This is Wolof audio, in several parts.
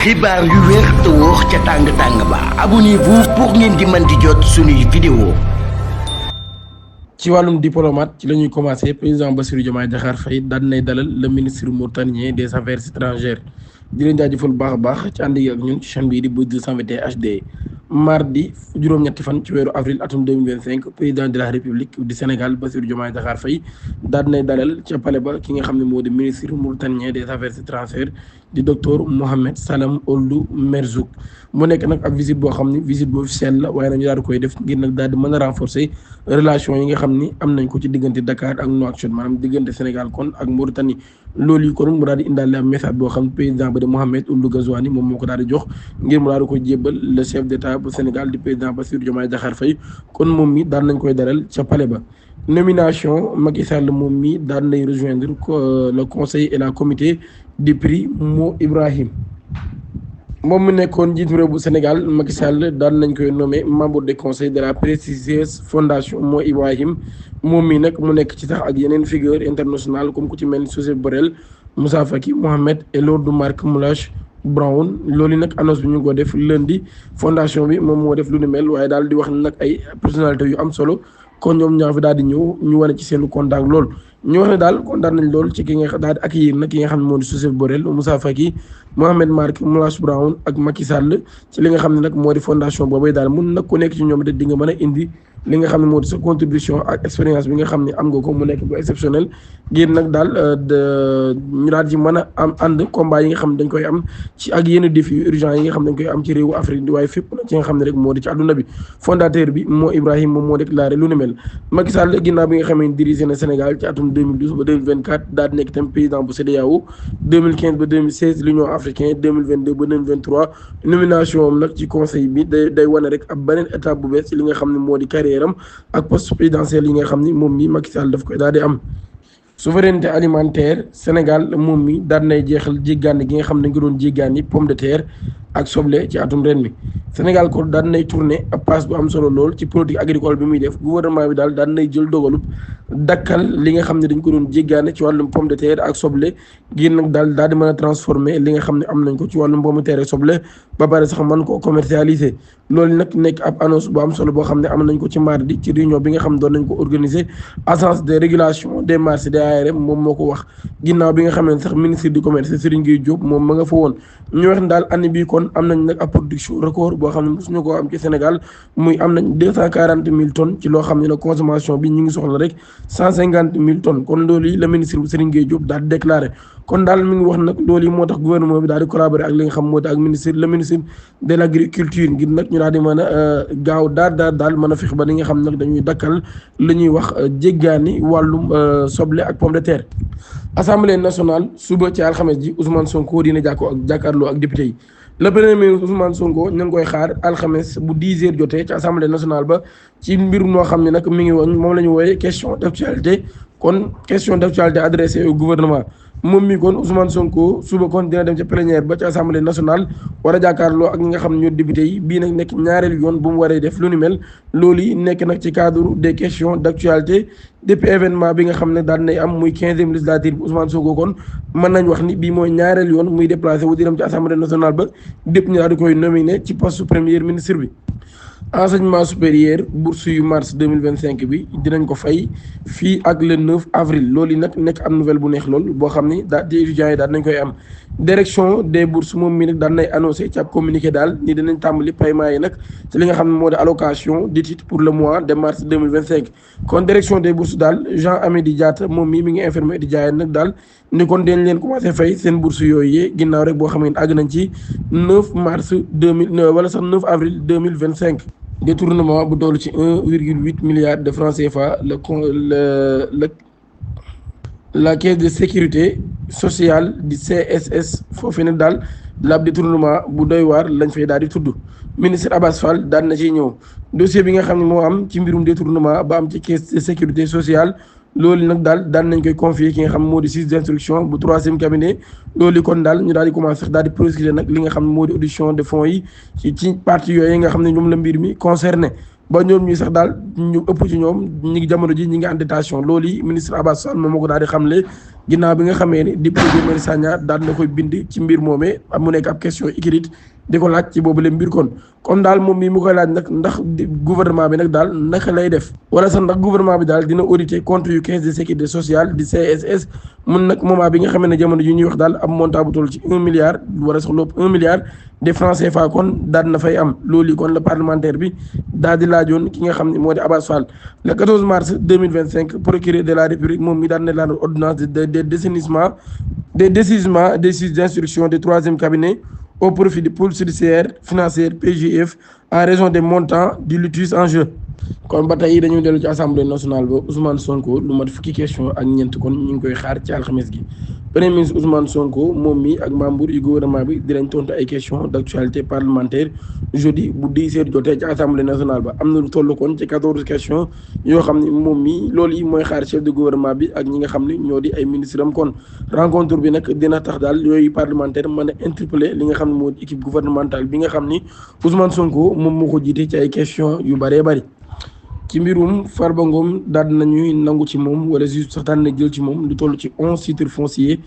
xibaar yu wér te wóor ca tàng ba abonnez-vous pour ngeen di mën di jot suñuy vidéo. ci wàllum diplomate ci la ñuy commencé président Bassirou Diomaye Diakhar Faye daan nay dalal le ministre mauritanien des affaires étrangères di leen jaajëfal baax a baax ci ànd yi ak ñun ci chaîne bii di Buzz 221 HD. mardi juróom-ñetti fan ci weeru avril atum 2025 président de la république du Sénégal Bassirou Diomaye Diakhar Faye daan nay dalal ca palais ba ki nga xam ne moo di ministre mauritanien des affaires étrangères di docteur Mohamed Salam Ould Merzouk. mu nekk nag ab visite boo xam ni visite bu officielle la waaye nag ñu daal di koy def ngir nag daal di mën a renforcer relation yi nga xam ni am nañ ko ci diggante Dakar ak Nouakchott maanaam diggante Sénégal kon ak Mauritanie. loolu yi kon mu daal di indaale am message boo xam ne président ba di Mohamed Ould Ghazouani moom moo ko daal di jox ngir mu daal di koy jébbal le chef d'état bu Sénégal di président Bassirou Diomaye Diakhar Faye kon moom mi daan nañ koy dalal ca palais ba. nomination Macky Sall moom mi daan nay rejoindre le conseil et la comité du prix Mo Ibrahim. moom mu nekkoon njiitu réew bu Sénégal Macky Sall daan nañ koy nommé membre du conseil de la prestigieuse fondation Mo Ibrahim moom mi nag mu nekk ci tax ak yeneen figure internationale comme ku ci mel ni Joseph Borrell Moussa Faki Mohamed et Lord Mark Moulash Brown. loolu nag annonce bi ñu ko def lundi fondation bi moom moo def lu ni mel waaye daal di wax nag ay personnalité yu am solo kon ñoom ñaa fi daal di ñëw ñu wane ci seen contact lool. ñu wax ne daal kontaan nañ lool ci ki nga daal di accueillir nag ki nga xam ne moo di Joseph Borrell Moussa Faki Mohamed Mark Moulash Brown ak Macky Sall ci li nga xam ne nag moo di fondation boobay daal mun nag ku nekk ci ñoom de di nga mën a indi li nga xam ne moo di sa contribution ak expérience bi nga xam ne am nga ko mu nekk bu exceptionnel ngir nag daal ñu daal ci mën a am ànd combat yi nga xam ne dañ koy am ci ak yenn défis yu urgent yi nga xam ne dañ koy am ci réewu Afrique di waaye fépp nag ci nga xam ne rek moo di ci àdduna bi. fondateur bi moo Ibrahim moom moo déclaré lu ni mel. Macky Sall ginnaaw bi nga xam ne dirigé na Sénégal ci atum 2012 ba 2024 daal di nekk tam président bu CEDEAO 2015 ba 2016 l'Union africaine 2022 ba 2023 nomination am nag ci conseil bi day wane rek ab beneen étape bu bees ci li nga xam ne moo di carrière am ak poste présidentiel yi nga xam ni moom mi Macky Sall daf koy daal di am. souveraineté alimentaire Sénégal moom mi daan nay jeexal jéggaani gi nga xam ne nga doon jéggaani pomme de terre ak soble ci atum ren mi. Sénégal kon daan nay tourné ab passe bu am solo lool ci politique agricole bi muy def gouvernement bi daal daan nay jël dogalub dakkal li nga xam ne dañ ko doon jéggaane ci wàllum pomme de terre ak soble ngir nag daal di mën a transformer li nga xam ne am nañ ko ci wàllum pomme de terre ak soble ba pare sax mën koo commercialiser. loolu nag nekk ab annonce bu am solo boo xam ne am nañ ko ci mardi ci réunion bi nga xam ne doon nañ ko organiser agence de régulation des marchés des ARM moom moo ko wax ginnaaw bi nga xam ne sax ministre du commerce Serigne Gueye Diop moom ma nga fa woon. ñu wax ne daal année bii kon am nañ nag ab production record boo xam ne mosuñu koo am ci Sénégal muy am nañ 240 000 tonnes ci loo xam ne nag consommation bi ñu ngi soxla rek 150 000 tonnes kon loolu yi la ministre bu Serigne Gueye Diop daal di déclaré. kon daal mi ngi wax nag loolu yi moo tax gouvernement bi daal di collaborer ak li nga xam moo tax ak le ministre de l' agriculture ngir nag ñu daal di mën a gaaw daal mën a fex ba li nga xam nag dañuy dakkal la ñuy wax jéggaani wàllum soble ak pomme de terre. assemblée nationale suba ci alxames ji Ousmane Sonko dina jàkkaarloo ak député yi. le premier ministre Ousmane Sonko ñu ngi koy xaar alxames bu 10 heures jotee ci assemblée nationale ba ci mbir moo xam ne nag mi ngi woon moom la ñu wooyee question d' actualité kon question d' actualité adressée au gouvernement. moom mi kon Ousmane Sonko suba kon dina dem ca plénière ba ci assemblée nationale war a jàkkaarloo ak ñi nga xam ne ñoo député yi bii nag nekk ñaareelu yoon bu mu waree def lu ni mel loolu yi nekk nag ci cadre des questions d' actualité depuis événement bi nga xam ne daan nay am muy 15e législature bi Ousmane Sonko kon mën nañ wax ni bii mooy ñaareelu yoon muy déplacé wu di dem ci assemblée nationale ba dépp ñu daal di koy nominé ci poste premier ministre bi. enseignement supérieur bourse yu mars 2025 bi dinañ ko fay fii ak le 9 avril loolu yi nag nekk am nouvelle bu neex lool boo xam ni daal di étudiants yi daal nañ koy am. direction des bourses moom mi nag daan nay annoncé ci ab communiqué daal ni dinañ tàmbali paiement yi nag ci li nga xam ne moo di allocation des titres pour le mois de mars 2025 kon direction des bourses daal Jean Amédi Diatta moom mi ngi informé étudiants yi nag daal ni kon dañ leen commencé fay seen bourse yooyu yee ginnaaw rek boo xam ne àgg nañ ci 9 mars 2000 wala sax 9 avril 2025. détournement bu toll ci 1,8 milliard de francs CFA la caisse de sécurité sociale di CSS foofu nag daal laab détournement bu doy waar lañ fay daal di tudd ministre Abass Fall daan na ciy ñëw dossier bi nga xam ne moo am ci mbirum détournement ba am ci caisse de sécurité sociale loolu nag daal daan nañ koy confier ki nga xam moo di juge d'instruction bu 3e cabinet loolu kon daal ñu daal di commencé daal di procéder nag li nga xam ne moo di audition de fonds yi ci partie yooyu nga xam ne ñoom la mbir mi concerné ba ñoom ñuy sax daal ñu ëpp ci ñoom ñi ngi jamono ji ñi ngi en détention loolu yi ministre Abass Fall moom moo ko daal di xamle ginnaaw bi nga xamee ni député Guy Marius Sagna daal na koy bind ci mbir moomee mu nekk ab question écrite di ko laaj ci boobu le mbir kon daal moom mii mu koy laaj nag ndax gouvernement bi nag daal naka lay def wala sax ndax gouvernement bi daal dina auditer compte yu caisse de sécurité sociale di CSS mun nag moment bi nga xamee ne jamono ji ñuy wax daal ab montant bu toll ci 1 milliard wala sax lépp 1 milliard de francs CFA kon daal na fay am loolu yi kon la parlementaire bi daal di laajoon ki nga xam ne moo di Abass Fall le 14 mars 2025 procureur de la République moom mi daal ne laan ordonnance de désaisissement des juges d'instruction de troisième cabinet au profit du pôle judiciaire financier PJF en raison des montants du litige en jeu. kon ba tey dañuy dellu ci assemblée nationale ba Ousmane Sonko lu mat fukki question ak ñeent kon ñu ngi koy xaar ci alxames gi premier ministre Ousmane Sonko moom mi ak membre yu gouvernement bi dinañ tontu ay questions d'actualité parlementaire jeudi bu 10h jotee ci assemblée nationale ba am na lu toll kon ci 14 questions yoo xam ne moom mi loolu yi mooy xaar chef de gouvernement bi ak ñi nga xam ne ñoo di ay ministre am kon rencontre bi nag dina tax daal yooyu parlementaire mën a interpeller li nga xam ne moo di équipe gouvernementale bi nga xam ni Ousmane Sonko moom moo ko jiite ci ay questions yu bëree bëri. ci mbirum Farba Ngom daal nañuy nangu ci moom wala juge sax daan na jël ci moom lu toll ci 11 titres fonciers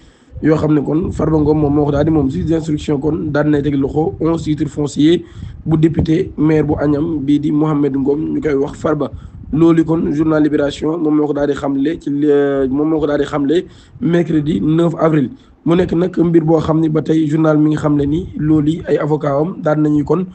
yoo xam ne kon Farba Ngom moom moo ko daal di moom juge d'instruction kon daan na teg loxo 11 titres fonciers bu député maire bu Agnam bii di Mohamed Ngom ñu koy wax Farba. loolu kon journal Libération moom moo ko daal di xamle mercredi 9 avril mu nekk nag mbir boo xam ni ba tey journal mi ngi xamle ni loolu ay avocat am daan nañuy kon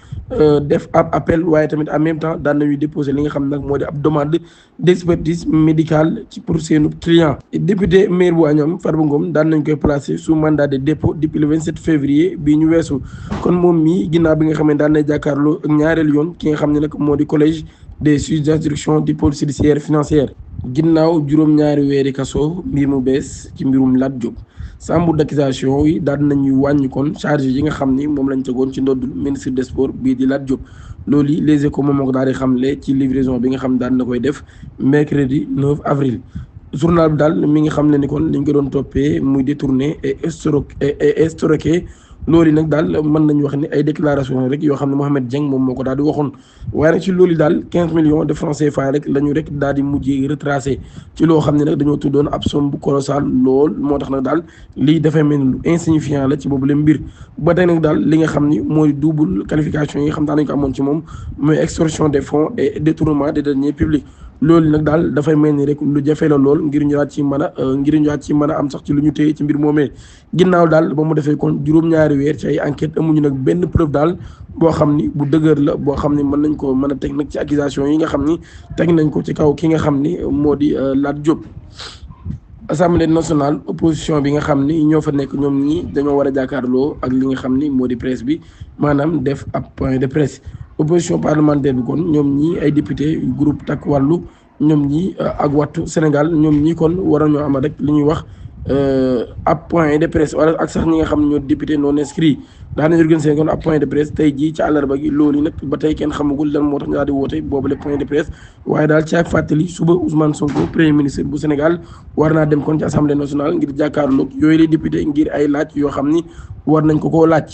def ab appel waaye tamit en même temps daan nañuy déposer li nga xam nag moo di ab demande d'expertise médicale ci pour seenu client. député maire bu Agnam Farba Ngom daan nañ koy placer sous mandat de dépôt depuis le 27 février bii ñu weesu kon moom mii ginnaaw bi nga xam ne daan nay jàkkaarloo ak ñaareelu yoon ki nga xam ne nag moo di collège des juges d'instruction du pôle judiciaire financier ginnaaw juróom-ñaari weeri kaso mbir mu bees ci mbirum Lat Diop chambre d'accusation yi daal nañuy wàññi kon charge yi nga xam ni moom lañ tegoon ci ndoddul ministre des sports bii di Lat Diop loolu yi Les Échos moom moo ko daal di xamle ci livraison bi nga xam daan na koy def mercredi 9 avril journal bi daal mi ngi xam ne ni kon liñ ko doon toppee muy détourné et escroquer loolu nag daal mën nañu wax ni ay déclaration rek yoo xam ne Mohamed Dieng moom moo ko daal di waxoon waaye nag ci loolu daal 15 millions de francs CFA rek la ñu rek daal di mujjee retracé ci loo xam ne nag dañoo tuddoon ab somme bu colossal lool moo tax nag daal lii dafay mel ni lu insignifiant la ci boobu la mbir ba tey nag daal li nga xam ni mooy double qualification yi nga xam daa nañ ko amoon ci moom mooy extorsion des fonds et détournement des deniers publics loolu nag daal dafay mel ni rek lu jafe la lool ngir ñu daal ci mën a am sax ci lu ñu téye ci mbir moomee ginnaaw daal ba mu defee kon juróom-ñaari weer ci ay enquête amuñu nag benn preuve daal boo xam ni bu dëgër la boo xam ni mën nañ ko mën a teg nag ci accusation yi nga xam ni teg nañ ko ci kaw ki nga xam ni moo di Lat Diop. Assemblée nationale opposition bi nga xam ni ñoo fa nekk ñoom ñi dañoo war a jàkkaarloo ak li nga xam ni moo di presse bi maanaam def ab point de presse opposition parlementaire bi kon ñoom ñi ay député groupe Takku Wallu ñoom ñi ak Wattu Sénégal ñoom ñi kon war a ñoo amal rek li ñuy wax ab point de presse wala ak sax ñi nga xam ne ñoo député non inscrit daan nañu organiser kon ab point de presse tey jii ci àllarba gi loolu nag ba tey kenn xamagul lan moo tax ñu daal di woote boobu le point de presse waaye daal ci ak fàttali suba Ousmane Sonko premier ministre bu Sénégal war naa dem kon ci assemblée nationale ngir jàkkaarloog yooyu les député ngir ay laaj yoo xam ni war nañ ko koo laaj.